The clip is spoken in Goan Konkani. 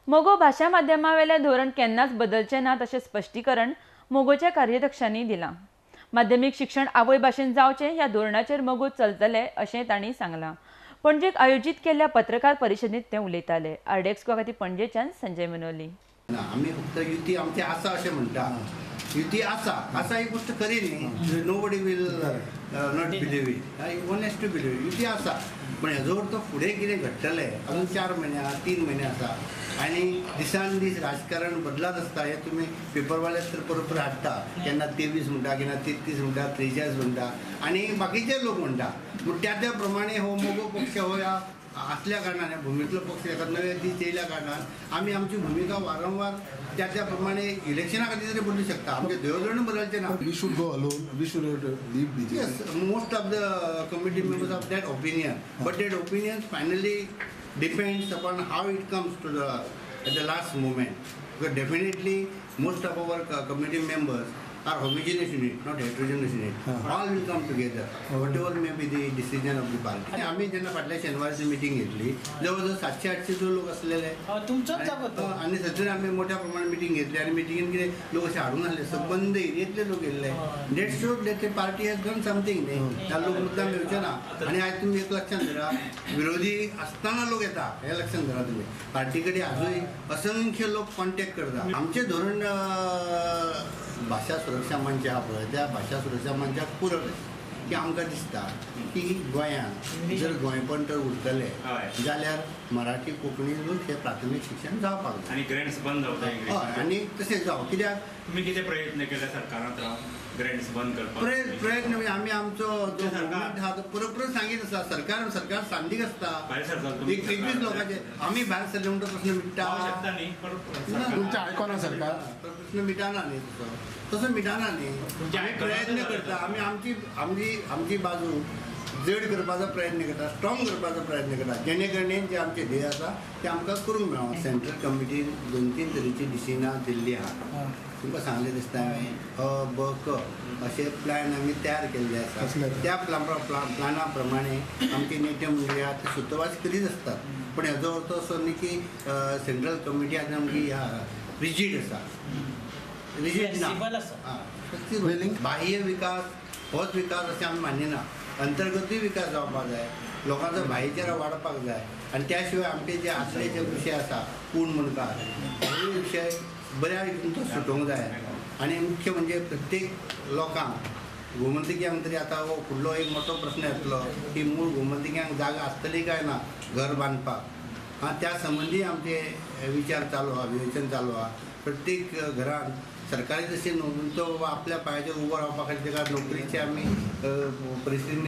मगो भाशा माध्यमावेलें धोरण केन्नाच बदलचें ना तशें स्पश्टीकरण मगोच्या कार्याध्यक्षांनी दिलां. माध्यमीक शिक्षण आवय भाशेन जावचें ह्या धोरणाचेर मगो चलतले अशें तांणी सांगलां. पणजेक आयोजीत केल्ल्या पत्रकार परिशदेंत ते उलयताले. आरडीएक्स गोवा खातीर पणजेच्यान संजय मनोली. आमी फक्त युती आमची आसा अशें म्हणटा. युती आसा आसा ही गोष्ट खरी न्ही. Nobody will not believe it. One has to believe युती आसा, पण हेजो अर्थ फुडें कितें घडटलें अजून 4 म्हयने आसा, 3 म्हयने आसा आनी दिसान दीस राजकारण बदलत आसता. हें तुमी पेपरवाले तर परत परत हाडटा, केन्ना 23 म्हणटा, केन्ना 33 म्हणटा, 43 म्हणटा आनी बाकीचे लोक म्हणटा. पूण त्या त्या प्रमाणे हो मगो पक्ष हो ह्या आसल्या कारणान, ह्या भुमीतलो पक्ष एका नवे दीस येयल्या कारणान आमी आमची भुमिका वारंवार त्या त्या प्रमाणे इलेक्शना खातीर तरी बदलू शकता. आमचें धोरण बदलचें ना. We should go alone. We should leave BJP. Yes, most of the committee members of that opinion, but that opinion finally depends upon how it comes to the at the last moment. Because definitely most of our committee members are homogeneous unit, not heterogeneous unit. All will come together, whatever may be the decision of the party. आम्ही जेन्ना फाटल्या शेनवारची मिटींग घेतली, जवळ जवळ 700-800 जो लोक आसलेले तुमचोच जागो तो. आनी थंयसर आमी मोठ्या प्रमाणात मिटींग घेतली आनी मिटिंगेन कितें लोक अशे हाडून आसले, सबंद एरियेंतले लोक येयल्ले. That shows that the party has done something न्ही. त्या लोक मुद्दाम येवचे ना. आनी आयज तुमी एक लक्षांत धरा, विरोधी आसतना लोक येता हें लक्षांत धरा तुमी. पार्टी कडेन आजूय असंख्य लोक कॉन्टेक्ट करता. आमचें धोरण भाशा सुरक्षा मंच आहा पळय, त्या भाशा सुरक्षा मंचाक पुरक की आमकां दिसता की गोंयांत जर गोंयपण तर उरतलें जाल्यार मराठी कोंकणीनूच हें प्राथमीक शिक्षण जावपाक जाय आनी ग्रँट्स बंद जावता. हय, आनी तशें जावं. कित्याक तुमी कितें प्रयत्न केले सरकारांत रावन ग्रँट्स बंद करपाक? प्रयत्न म्हणजे आमी आमचो जो मुवमेंट आहा तो परत परत सांगीत आसा. सरकार सरकार सांदीक आसता, 21 लोकांचे आमी भायर सरले म्हणटा प्रश्न मिट्टा शकता न्ही. तुमचें आयकना सरकार, प्रश्न मिटाना न्ही, तसो तसो मिटाना न्ही. आमी प्रयत्न करता, आमी आमची आमची आमची बाजू जड करपाचो प्रयत्न करता, स्ट्रॉंग करपाचो प्रयत्न करता, जेणे करून जे आमचे ध्येय आसा ते आमकां करूंक मेळो. सेंट्रल कमिटीन 2-3 तरेची डिसिजनां दिल्ली आहा. तुमकां सांगलें दिसता हांवें, अ ब क अशे प्लॅन आमी तयार केल्ले आसा. त्या प्लॅना प्रमाणे आमचे नेते मंडळी आहा ते सुतोवाच करीत आसतात. पण हेजो अर्थ असो न्ही की सेंट्रल कमिटी आतां आमची रिजीड आसा. रिजीड ना, बाह्य विकास होच विकास अशें आमी मानिना. अंतर्गतूय विकास जावपाक जाय, लोकांचो भाईचारा वाडपाक जाय. आनी त्या शिवाय आमचे जे आसले जे विशय आसा कोण म्हणटा हे विशय बऱ्या रितीन तो सुटोवंक जाय. आनी मुख्य म्हणजे प्रत्येक लोकांक गोमंतकियांक तरी आतां हो फुडलो एक मोठो प्रश्न येतलो की मूळ गोमंतकियांक जागा आसतली काय ना घर बांदपाक. आं, त्या संबंदी आमचे विचार चालू आहा, विवेचन चालू आहा. प्रत्येक घरान सरकारी जशी न्हू तो आपल्या पांयाचेर उबो रावपा खातीर ताका नोकरीची आमी परिस्थिती